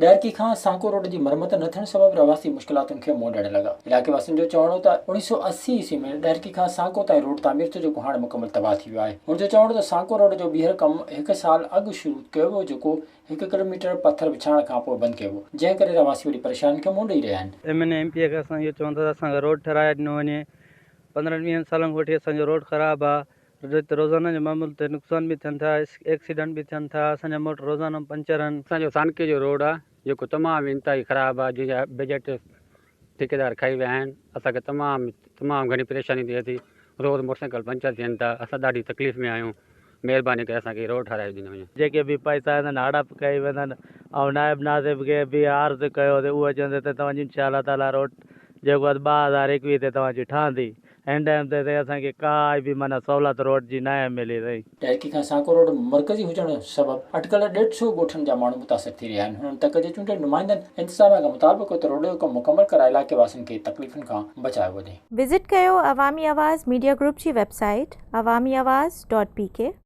ڏهرڪي کان سانڪو روڊ جي مرمت نه ٿيڻ سبب رهواسي مشڪلاتن کي منهن ڏيڻ لڳا. علائقي واسين جو چوڻ هو ته 1980 عيسوي ۾ ڏهرڪي کان سانڪو تائين روڊ تعمير ٿيو جيڪو هاڻ مڪمل تباهه ٿي ويو آهي. هن جو چوڻ هو ته سانڪو روڊ جو ٻيهر ڪم هڪ سال اڳ شروع ڪيو ويو جيڪو هڪ ڪلوميٽر پٿر وڇائڻ کانپوء بند ڪيو ويو جنهن ڪري رهواسي وڏي پريشانين کي منهن ڏئي رهيا آهن. M N A M P A کي اسان اهو چونداسين ته اسان کي روڊ ٺهرائي ڏنو وڃي پندرهن ويهن سالن کان وٺي اسان جو روڊ خراب آ رت روزانه جي معمول تي نقصان به ٿين ٿا ايڪسيڊنٽ به ٿين ٿا اسان جا موٽر روزانه پنچر آهن. اسان جو سانڪي جو روڊ آ جيڪو تمام انتهائي خراب آ جنهن جا بجيٽ ٺيڪيدار کائي ويا آهن اسان کي تمام تمام گهڻي پريشاني ٿئي ٿي روز موٽر سائيڪل پنچر ٿين ٿا اسان ڏاڍي تڪليف ۾ آهيون مهرباني ڪري اسان کي روڊ ٺهرائي ڏنو وڃي. جيڪي به پئسا آهن هڙپ ڪئي ويندا آهن ۽ نائب ناظم کي به عرض ڪيو ته اهو چوندي ته توهان جي انشاء الله تعالي روڊ جيڪو آهي 2021 تي توهان جي ٺهندي. هن ٽائيم تي سائين اسان کي ڪائي به معنيٰ سهولت روڊ جي ناهي ملي سائين. ڏهرڪي کان سانڪو روڊ مرڪزي هجڻ سبب اٽڪل ڏيڍ سئو ڳوٺن جا ماڻهو متاثر ٿي رهيا آهن. هنن تڪ جي چونڊيل نمائندن انتظاميا کان مطالبو ڪيو ته روڊ جو ڪم مڪمل ڪرائي علائقي واسين کي تڪليفن کان بچايو وڃي. وزٽ ڪيو عوامي آواز ميڊيا گروپ جي website Awami Awaz dot P K.